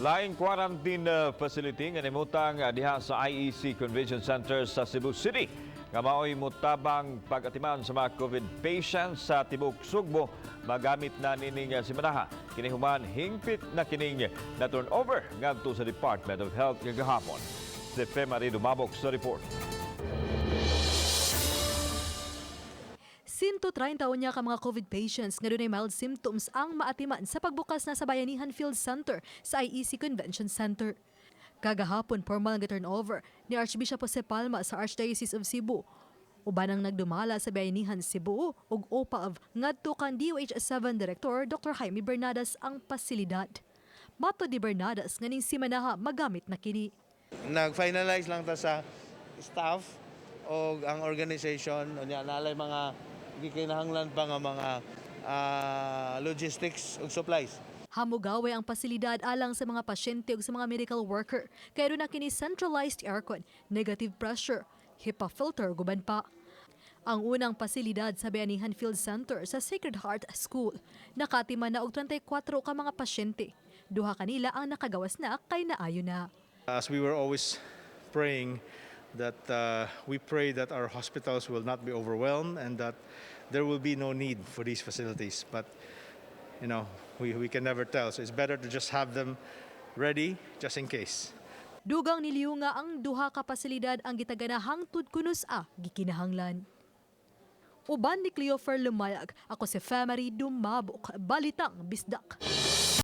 Laing quarantine facility nga nimutang diha sa IEC Convention Center sa Cebu City nga maoy mutabang pag-atiman sa mga COVID patients sa tibok Sugbo magamit na nining simanaha. Kini human hingpit na kining na turnover ngadto sa Department of Health kagahapon. Si Fe Marie Dumabok sa report. 130 unya ka mga COVID patients nga dunay mild symptoms ang maatiman sa pagbukas na sa Bayanihan Field Center sa IEC Convention Center. Kagahapon, formal nga turnover ni Archbishop Jose Palma sa Archdiocese of Cebu. Uban ang nagdumala sa Bayanihan Cebu ug OPAV ngadto kan DOH 7 Director Dr. Jaime Bernadas ang pasilidad. Matod ni Bernadas nga ning simanaha magamit na kini. Nag-finalize lang ta sa staff o ang organization, unya nalay mga gikinahanglan pa nga mga logistics ug supplies. Hamugaway ang pasilidad alang sa mga pasyente ug sa mga medical worker. Kay na kini centralized aircon, negative pressure, HEPA filter ug uban pa. Ang unang pasilidad sa Bayanihan Field Center sa Sacred Heart School. Nakatiman na og 34 ka mga pasyente. Duha kanila ang nakagawas na kay naayo na. As we were always praying that we pray that our hospitals will not be overwhelmed and that there will be no need for these facilities. But we can never tell. So it's better to just have them ready just in case. Dugang niliw nga ang duha ka pasilidad ang gitagana hangtod kuno sa gikinahanglan. Uban ni Cleofer Lumayag, ako si Femary Dumabok, Balitang Bisdak.